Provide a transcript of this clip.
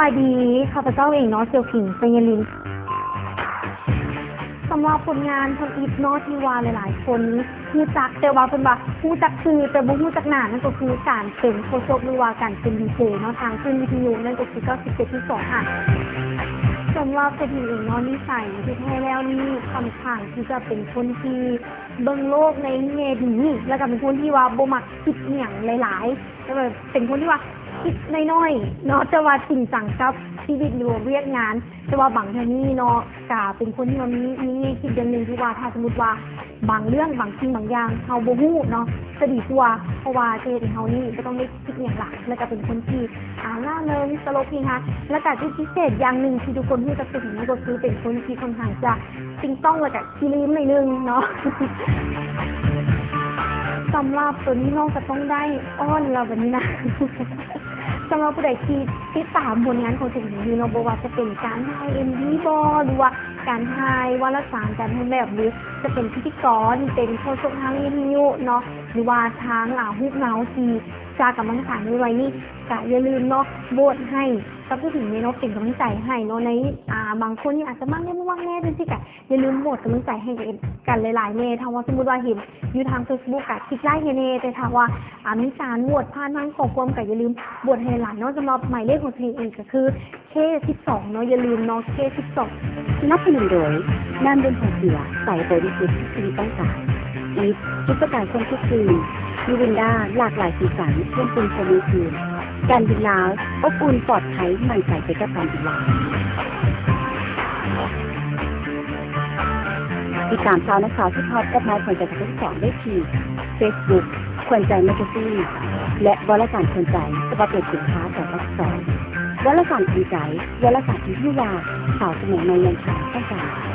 ສະບາຍດີ ຂ້າພະເຈົ້າເອງເນາະ ເຊວຜິງ ໄຊຍະລິນ. ສຳລັບຜົນງານທຳອິດເນາະ ທີ່ວ່າຫຼາຍໆຄົນຮູ້ຈັກ ແຕ່ວ່າເພິ່ນວ່າຮູ້ຈັກຊື່ ແຕ່ບໍ່ຮູ້ຈັກໜ້າ ນັ້ນກໍຄືການເປັນໂຄສົກ ຫຼືວ່າການເປັນດີເຈເນາະ ທາງຄື້ນວິທະຍຸ ນັ້ນກໍຄື ເກົ້າສິບເຈັດຈຸດສອງ ເອີ ສຳລັບຕົວເອງເນາະ ນິໄສທີ່ແທ້ແລ້ວນີ້ຂ້ອນຂ້າງທີ່ຈະເປັນຄົນທີ່ເບິ່ງໂລກໃນແງ່ດີ ແລ້ວກໍເປັນຄົນທີ່ວ່າບໍ່ມັກຄິດອີ່ຫຍັງຫຼາຍໆ ແຕ່ວ່າເປັນຄົນທີ່ວ່າຄິດນ້ອຍໆເນາະ ແຕ່ວ່າຈິງຈັງກັບຊີວິດ ຫຼືວ່າວຽກງານ. ແຕ່ວ່າບັງເທື່ອນີ້ເນາະ ກະເປັນຄົນທີ່ວ່າມີ ມີແງ່ຄິດຢ່າງໜຶ່ງ ທີ່ວ່າຖ້າສົມມຸດວ່າບາງເລື່ອງ ບາງສິ່ງບາງຢ່າງເຮົາບໍ່ຮູ້ເນາະ ຈະດີກວ່າ ເພາະວ່າຈະເຮັດໃຫ້ເຮົານີ້ບໍ່ຕ້ອງໄດ້ຄິດຫຍັງຫຼາຍ ແລ້ວກະເປັນຄົນທີ່ ອາ ລ່າເລີງ ຕະຫຼົກເຮຮາ ແລ້ວກະຈຸດພິເສດຢ່າງໜຶ່ງທີ່ທຸກຄົນຮູ້ຈັກຕົວເອງ ນັ້ນກໍຄືເປັນຄົນທີ່ຂ້ອນຂ້າງຈະຕິງຕ້ອງ ແລ້ວກະ ຂີ້ລືມໜ້ອຍໜຶ່ງເນາະ. ສຳລັບຕົວນີ້ນ້ອງກະຕ້ອງໄດ້ອ້ອນລະບັດນີ້ນະ. ສຳລັບຜູ້ໃດທີ່ຕິດຕາມຜົນງານຂອງຕົວເອງຢູ່ເນາະ ບໍ່ວ່າຈະເປັນການຖ່າຍເອັມວີບໍ ຫຼືວ່າການຖ່າຍວາລະສານ ການຖ່າຍແບບ ຫຼືຈະເປັນພິທີກອນ ເປັນໂຄສົກທາງວິທະຍຸເນາະ ຫຼືວ່າທາງ ອາ ຮູບເງົາທີ່ຈະກຳລັງສ້າງໄວ້ໆນີ້ ກະຢ່າລືມເນາະ ໂຫວດໃຫ້ກັບຕົວເອງເນາະ ເປັນກຳລັງໃຈໃຫ້ເນາະ ໃນ ອາ ບາງຄົນນີ້ອາດຈະມັກແດ່ບໍ່ມັກແດ່ຈັ່ງຊີ້ ກະ ຢ່າລືມໂຫວດກຳລັງໃຈໃຫ້ກັນຫຼາຍໆແດ່. ຖ້າວ່າສົມມຸດວ່າເຫັນຢູ່ທາງເຟສບຸກກະຄລິກໄລ້ໃຫ້ແດ່ ແຕ່ຖ້າວ່າ ອາ ມີການໂຫວດຜ່ານທາງຂໍ້ຄວາມກະຢ່າລືມໂຫວດໃຫ້ຫຼາຍເນາະ. ສຳລັບໝາຍເລກຂອງຕົວເອງກະຄື ເຄສິບສອງເນາະ ຢ່າລືມເນາະ ເຄສິບສອງ. ສະໜັບສະໜູນໂດຍ ນ້ຳດື່ມຫົວເສືອ ໃສບໍລິສຸດ ທີ່ຊີວິດຕ້ອງການ. ອີຟ ຈຸດປະກາຍຄວາມຄຶກຄື້ນ ມີວິນດາຫຼາກຫຼາຍສີສັນ ເພີ່ມຕື່ມຄວາມມ່ວນຊື່ນ. ການບິນລາວ ອົບອຸ່ນ ປອດໄພ ໝັ້ນໃຈໄປກັບການບິນລາວ. ຕິດຕາມຂ່າວນັກຂ່າວສຸດຮອດກັບນາຍຂວັນໃຈ ສອງພັນຊາວສອງ ໄດ້ທີ່ເຟສບຸກ ຂວັນໃຈແມກາຊີນ ແລະ ວາລະສານຂວັນໃຈ ສະບັບເດືອນກຸມພາ ສອງພັນຊາວສອງ. ວາລະສານຂວັນໃຈ ວາລະສານທີ່ຮູ້ວ່າ ສາວສະໄໝໃໝ່ຢ່າງທ່ານຕ້ອງການ.